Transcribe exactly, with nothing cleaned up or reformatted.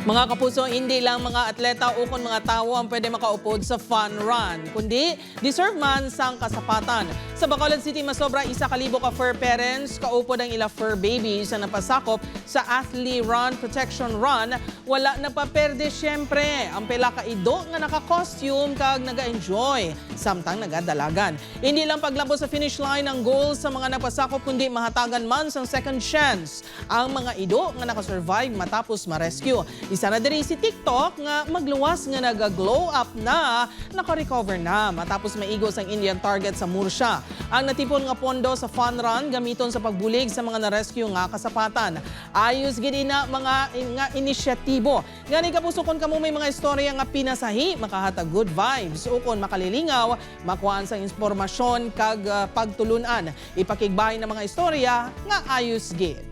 Mga kapuso, hindi lang mga atleta ukon mga tawo ang pwede makaupod sa fun run, kundi deserve man sang kasapatan. Sa Bacolod City, masobra isa ka libo ka fur parents kaupod ang ila fur babies ang napasakop sa Athlete Run Protection Run. Wala napaperde, syempre, ang pila ka ido nga naka-costume kag naga-enjoy samtang nagadalagan. Hindi lang paglabot sa finish line ang goal sa mga napasakop, kundi mahatagan man sang second chance ang mga ido nga nakasurvive matapos ma-rescue. Isa na diri si TikTok nga magluwas nga naga-glow up na, naka-recover na matapos maigo sang Indian target sa Murcia. Ang natipon nga pondo sa fun run gamiton sa pagbulig sa mga na-rescue nga kasapatan. Ayos gid ina mga in-, nga inisyatibo. Gani, kapuso, kon kamo may mga istorya nga pinasahi, makahatag good vibes, ukon makalilingaw, makuhaan sang impormasyon kag, ah, pagtulun-an, ipakigbahin ang mga istorya nga ayos gid.